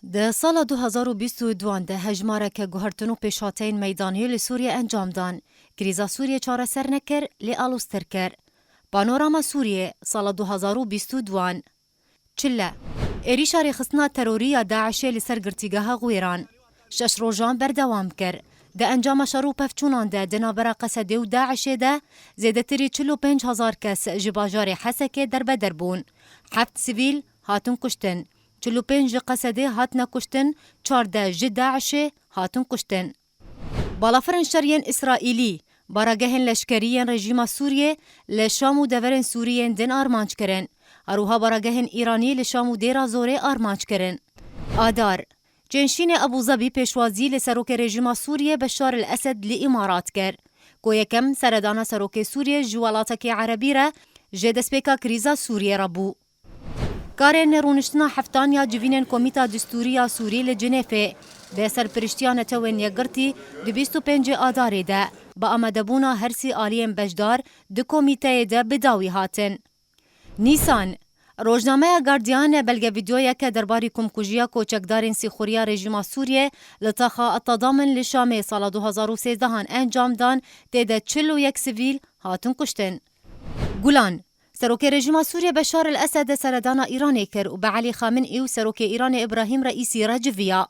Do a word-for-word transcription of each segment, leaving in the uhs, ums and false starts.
Di sala du hazar û bîst û duan de hejmareke guhertin û pêşhateyên meydanî li Sûriyê encam dan. Krîza Sûriyê çareser nekir, lê aloztir kir. Panorama Sûriyê, sala du hazar û bîst û duan. Çile. Êrîşa rêxistina terorî ya DAIŞê li ser girtîgeha Xwêran şeş rojan berdewam kir. Di encama şer û pevçûnan de di navbera Qesedê û DAIŞê de zêdetirî çil û pênc hezar kes ji bajarê Hesekê derbeder bûn. Heft sivîl hatin kuştin. Çil û pênc ji Qesedê hatine kuştin, çardeh ji DAIŞê hatin kuştin. Balafirên şer yên Îsraîlî, baragehên leşkerî yên rejîma Sûriyê li Şam û deverên Sûrî yên din armanc kirin. Her wiha baragehên Îranî li Şam û Dêra Zorê armanc kirin. Adar. Çênşînê Ebû Zebî pêşwazî li serokê rejîma Sûriyê Beşar el Esed li Îmarat kir, ku yekem seredana serokê Sûriyê ji welatekî erebî re ji destpêka krîza Sûriyê re bû. Karên rûniştina heftan ya civînên Komîta Distûrî ya Sûrî li Cinêfê bi serpiriştiya Netewên Yekgirtî di bîst û pêncê Adarê de bi amadebûna her sî aliyên beşdar di komîteyê de bi dawî hatin. Nîsan. Rojnameya Guardian belge vîdeoyeke derbarî komkujiya koçekdarên sîxuriya rejîma Sûriyê li taxa Etadamin li Şamê sala du hazar û sêzdehan encam dan, tê de çil û yek sivîl hatin kuştin. Gulan. Serokê rejîma Sûriyê Beşar el Esed seredana Îranê kir û bi Elî Xamenî û serokê Îranê Îbrahîm Reîsî re civiya.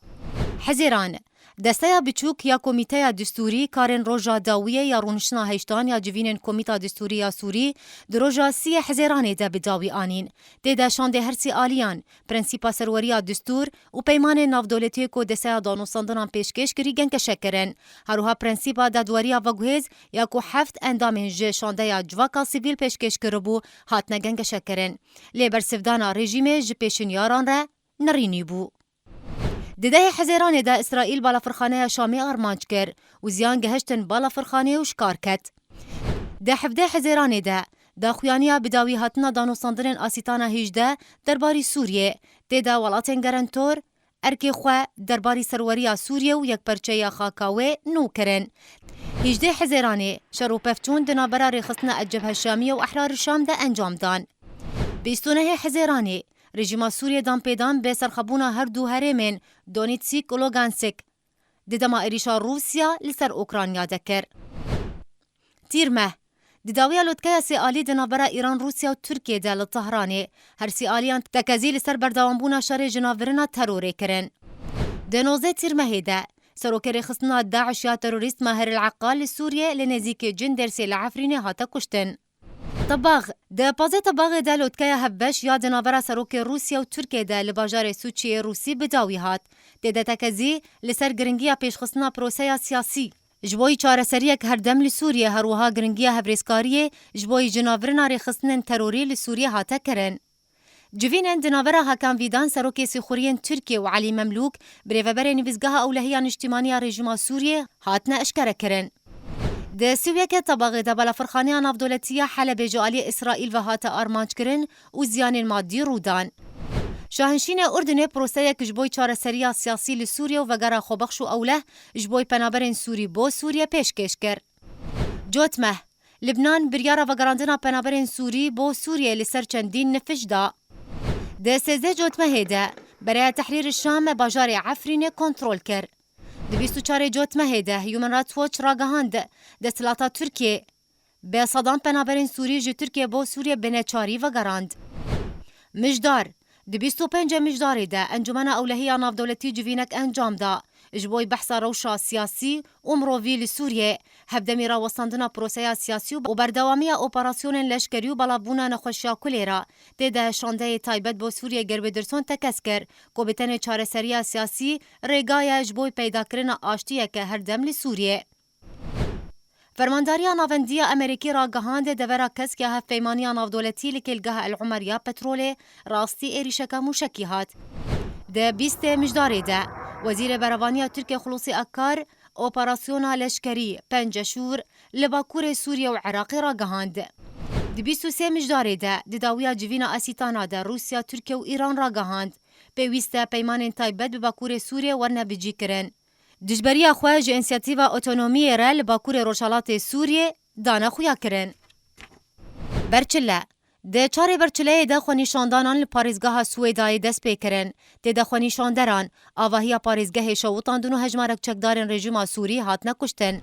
Hezêran. Desteya biçûk ya Komîteya Distûrî karên roja dawiyê ya rûniştina heyştan ya civînên Komîta Distûrî ya Sûrî di roja siyê Hezêranê de bi dawî anîn. Tê de şandê her sî aliyan, prensîpa serweriya distûr û peymanên navdewletiyê ku desteya danûstandinan pêşkêş kirî gengeşe kirin. Her wiha prensîpa dadweriya veguhêz ya ku heft endamên ji şandeya civaka sivîl pêşkêş kiribû, hatine gengeşekirin. Lê bersivdana rejîmê ji pêşinyaran re nerînî bû. Di dehê Hezêranê de Îsraîl balafirxaneya Şamê armanc kir û ziyan gehiştin balafirxaneyê û ji kar ket. Di hevdeh Hezêranê de daxuyaniya bidawîhatina danûstandinên Asîtana hêjdeh derbarî Sûriyê, tê de welatên gerentor, erkê xwe derbarî serweriya Sûriyê û yekperçeyiya xaka wê nû kirin. Hêjdeh Hezêranê şer û pevçûn di navbera rêxistina El Cebhe Şamiye û Ehrar Şam de encam dan. Bîst û nehê Hezêranê rejîma Sûriyê danpêdan bi serxwebûna her du herêmên Donetsk û Lugansk di dema êrîşa Rûsya li ser Ukrayna de kir. Tîrmeh. Di dawiya lotkeya sê alî di navbera Îran, Rûsya û Tirkiyê de li Tehranê her sî aliyan tekezî li ser berdewambûna şerê ji nav birina terorê kirin. Di nozdeh Tîrmehê de serokê rêxistina DAIŞ ya terorîst Mahir el Eqal li Sûriyê li nêzîkî Cindêrsê li Efrînê hate kuştin. Tebax. Di pazdeh Tebaxê de lotkeya hevbeş ya di navbera serokê Rûsya û Tirkiyê de li bajarê Sûçiyê Rûsî bi dawî hat. Tê de tekezî li ser giringiya pêşxistina proseya siyasî ji bo yî çareseriyek herdem li Sûriyê, her wiha giringiya hevrêzkariyê ji bo yî ji nav birina rêxistinên terorî li Sûriyê hate kirin. Civînên di navbera Hakan Fîdan, serokê sîxuriyên Tirkiyê û Elî Memlûk, birêveberê Nivîsgeha Ewlehiya Niştîmanî ya Rejîma Sûriyê, hatine eşkerekirin. Di sî û yekê Tebaxê de balafirxaneya navdewletî ya Helebê ji aliyê Îsraîl ve hate armanckirin û ziyanên madî rû dan. Şahinşînê Urdunê proseyek ji bo çareseriya siyasî li Sûriyê û vegera xwebexş û ewleh ji bo penaberên Sûrî bo Sûriyê pêşkêş kir. Cotmeh. Libnan biryara vegerandina penaberên Sûrî bo Sûriyê li ser çendîn nifiş da. Di sêzdeh Cotmehê de Bereya Tehrîr Şam bajarê Efrînê kontrol kir. Di bîst û çarê Cotmehê de Human Rights Watch ragihand, desthilata Tirkiyê bi sedan penaberên Sûrî ji Tirkiyê bo Sûriyê bi neçarî vegerand. Mijdar. Di bîst û pêncê Mijdarê de Encûmena Ewlehî ya Navdewletî civînek encam da ji bo behsa rewşa siyasî û mirovî li Sûriyê, hevdemî rawestandina proseya siyasî û berdewamiya operasyonên leşkerî û belavbûna nexweşiya kulê re. Tê de şandeyê taybet bo Sûriyê Gerbêdirson tekez kir ku bi tenê çareseriya siyasî rêga ye ji bo peydakirina aştiyeke herdem li Sûriyê. Fermandariya Navendî ya Amerîkî ragihand, devera Kesk ya Hevpeymaniya Navdewletî li kêlgeha El Umer ya petrolê rastî êrîşeke mûşekî hat. Di bîstê Mijdarê de Wezîrê Berevaniya Tirkiyê Xulûsî Akar operasyona leşkerî Penceşûr li bakurê Sûriyê û Iraqê ragihand. Di bîst û sê Mijdarê de di dawiya civîna Asîtana de Rûsya, Tirkiye û Îran ragihand, pêwîst e peymanên taybet bi bakurê Sûriyê werne bicîkirin. Dijberiya xwe ji Însiyatîfa Otonomiyê re li Bakurê Rojhelatê Sûriyê dane xuyakirin. Berçile. Di çarê ber çileyê de xwenîşandanan li parêzgeha Swêdayê dest pê kirin. Tê de xwenîşanderan avahiya parêzgehê şewitandin û hejmarek çekdarên rejîma Sûrî hatine kuştin.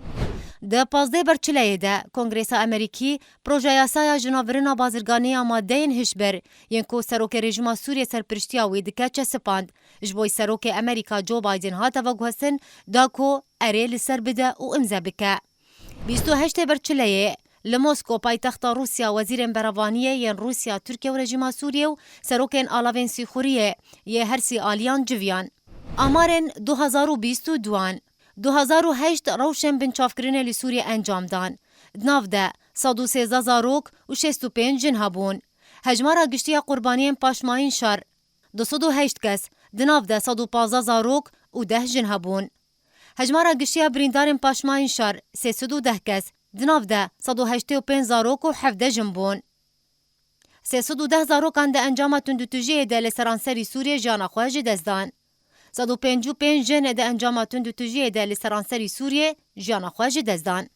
Di pazdeh ber çileyê de Kongresa Amerîkî proje yasaya ji navirina bazirganiya madeyên hişbir yên ku serokê rejîma Sûriyê serpiriştiya wî dike çesipand. Ji bo serokê Amerîka Joe Biden hate veguhestin da ku erê li ser bide û imze bike. Bîst û heştê ber çileyê li Mosko, paytexta Rûsya, wezîrên berevaniyê yên Rûsya, Tirkiye û rejîma Sûriyê û serokên alavên sîxuriyê yê her sî aliyan civiyan. Amarên du hezar û bîst û duan. Du hezar û heşt rewşên binçavkirinê li Sûriyê encam dan. Di nav de sed û sêzdeh zarok û şêst û pênc jin hebûn. Hejmara giştî ya qurbaniyên paşmayîn şer du sed û heşt kes, di nav de sed û pazdeh zarok û deh jin hebûn. Hejmara giştî ya birîndarên paşmayîn şer sê sed û deh kes, di nav de sed û heştê û pênc zarok û hevdeh jin bûn. Sê sed û deh zarokan di encama tundûtûjiyê de li seranserî Sûriyê jiyana xwe ji dest dan. Sed û pêncî û pênc jin di encama tundûtûjiyê de li seranserî Sûriyê jiyana xwe ji dest dan.